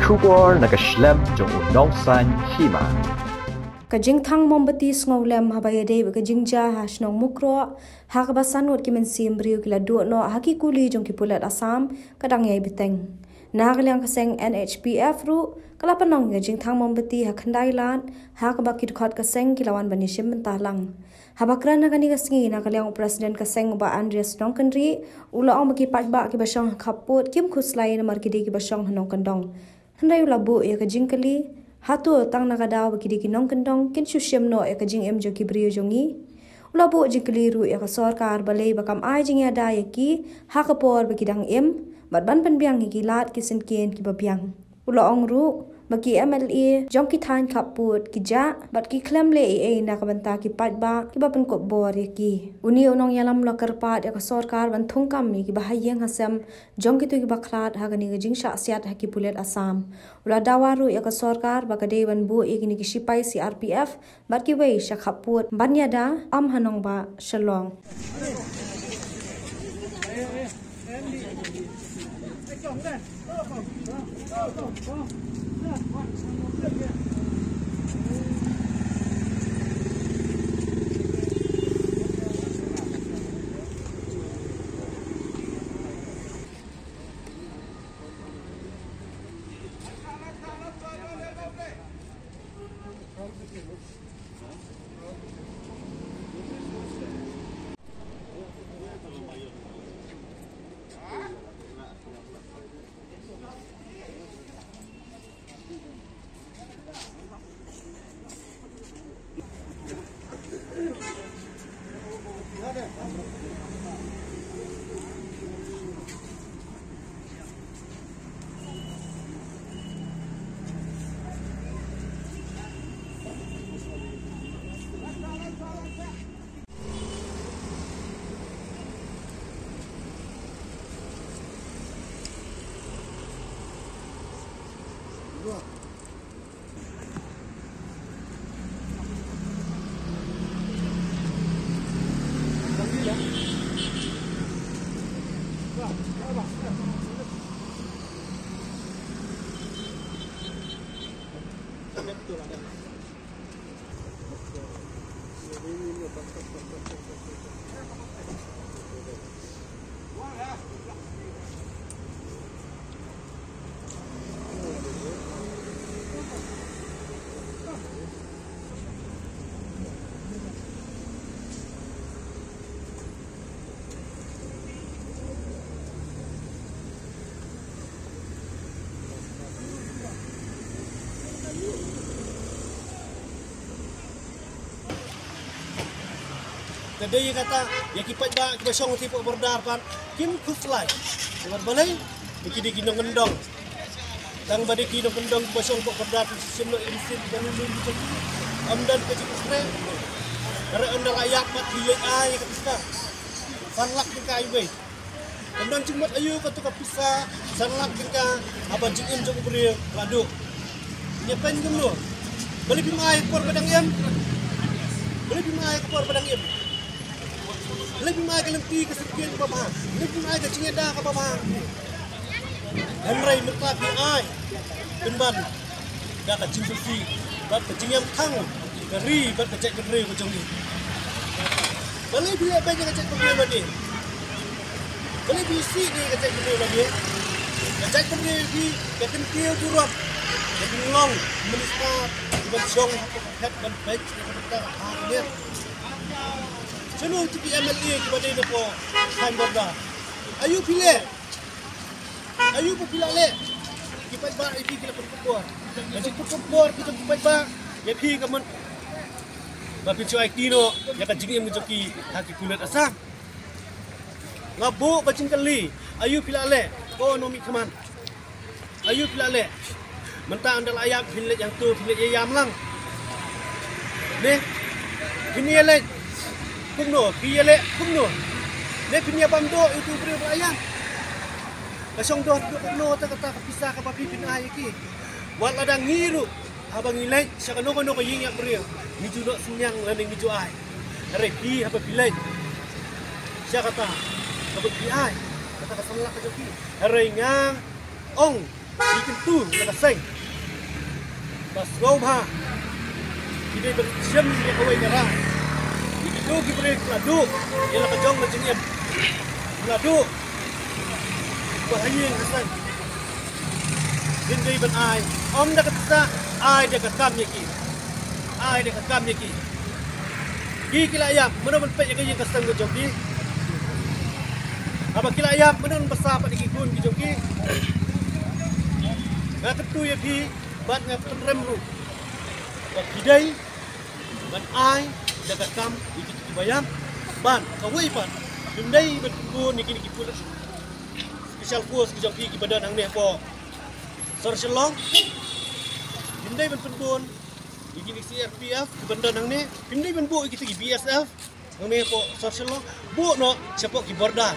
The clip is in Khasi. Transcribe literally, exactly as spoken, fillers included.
Khubor na ka shlem jong u nongsan hima. Ka jingthang mombati sngewlem haba ïadei bad ka jingjia ha shnong Mukroh, ha kaba san ngut ki mynsiem briew ki la duh noh ha ki kuli jong ki pulit Assam, ka dang ïai bteng. Na ka liang ka seng N H P F ruh, ka la pynlong ïa ka jingthang mombati ha Khyndai Lad, ha kaba ki dkhot ka seng ki la wan ban ïashim bynta lang. Haba kren ha kane ka sngi na ka liang u President ka seng u Bah Andreas Nongkynrih, u la ong ba ki paidbah kiba shong ha khappud kim khuslai namar ki dei kiba shong ha nongkyndong. Hynrei u la buh ïa ka jingkylli, hato tang na ka daw ba ki dei ki nongkyndong kin shu shim noh ïa ka jingim jong ki briew jong ngi? U la buh jingkylli ruh ïa ka sorkar balei ba kam ai jingïada ïa ki ha ka por ba ki dang im, bad ban pynbiang ïa ki lad ki syngkien kiba biang. U la ong ruh ba ki M L A jong ki thaiñ khappud ki jah bad ki khlem leh ei ei na ka bynta ki paidbah kiba pynkup bor ïa ki. Une u nongïalam u la kyrpad ïa ka sorkar ban thungkam ïa kiba ha ïing ha sem jong kito kiba khlad ha kane ka jingshah siat ha ki pulit Assam. U la dawa ruh ïa ka sorkar ba ka dei ban buh ïa kine ki shipai C R P F bad kiwei sha khappud ban ïada, ym ha nongbah Shillong. Te dei kata, ïa ki paidbah kiba shong hapoh border pat kim khuslai. Namar balei? Ba ki dei ki nongkyndong. Tang ba dei ki nongkyndong kiba shong hapoh border, ki shim noh ïa ki mynsiem kiba lung lung ki jong ki. Ym don ka jingkhuslai. Hynrei ynda la ïap pat ki leit ai ïa ka pisa. San lak tyngka iwei. Ym don jingmut aïu kato ka pisa san lak tyngka haba jingim jong u briew la duh. Ngi pyn kumno? Balei phim ai ka por ba dang im? Balei phim ai ka por ba dang im? Balei phim ai ka lynti ka syngkien kaba bha? Balei phim ai ka jingïada kaba bha? Hynrei mynta phi ai pynban da ka jingsngewsih bad ka jingïam thang ka ri bad ka jaitbynriew ka jong ngi. Balei phi leh beit ïa ka jaitbynriew lade? Balei phi isih ïa ka jaitbynriew lade? Ka jaitbynriew phi ka kyntiew burom. Ka jinglong minister kiban shong ha ka phet ban beit ïa ka bynta ka ha ka miet. Shano ki M L A kiba dei na ka thaiñ border? Aïu phi leh? Aïu ba phi la leh? Ki paidbah ïa phi ki la pynkup bor. Ka jingpynkup bor ki jong ki paidbah ïa phi ka mut ba phin shu aiti noh ïa ka jingim ka jong ki ha ki pulit Assam. Nga buh ka jingkylli, aïu phi la leh? Ko nongmihkhmat. Aïu phi la leh? Mynta ynda la ïap phin leit hangto phin leit ïa ïam lang. Ne? Phin ïa leit kumno? Phi ïa leh kumno? Ne phin ïa bam doh ïa uto u briew ba la ïap? Ka shong doh kumno kata, kata ka pisa kaba phi phin ai ïa ki? Wat lada ngi ruh haba ngi leit sha kano kano ka ïing ïap briew ngi ju noh synñiang lane ngi ju ai. Hynrei phi haba phi leit sha kata kaba phi ai kata ka san lak ka jong phi. Hynrei nga ong Ngi kyntu na ka seng ba sngewbha ki dei ban shim ïa kawei ka rai. Ngi kyntu ki briew ki la duh ïa la ka jong ka jingim, ki la duh ba ha ïing ha sem. Kin dei ban ai, ym da ka pisa, ai da ka kam ïa ki. Ai da ka kam ïa ki. Ki ki la ïap, mano ban peit ïa ka ïing ka sem ka jong ki? Haba ki la ïap, mano ban basa pat ïa ki khun ki jong ki? Nga kyntu ïa phi bad nga pynrem ruh ba phi dei ban ai da ka kam ïa ki, ki ba ïap. Bad kawei pat, phim dei ban pynbun ïa kine ki pulit special force ki jong phi ki ba don hangne hapoh Sor Shillong. Phim dei ban pynbun ïa kine ki C R P F ki ba don hangne. Phim dei ban buh ïa kito ki B S F hangne hapoh Sor Shillong. Buh noh shapoh ki border.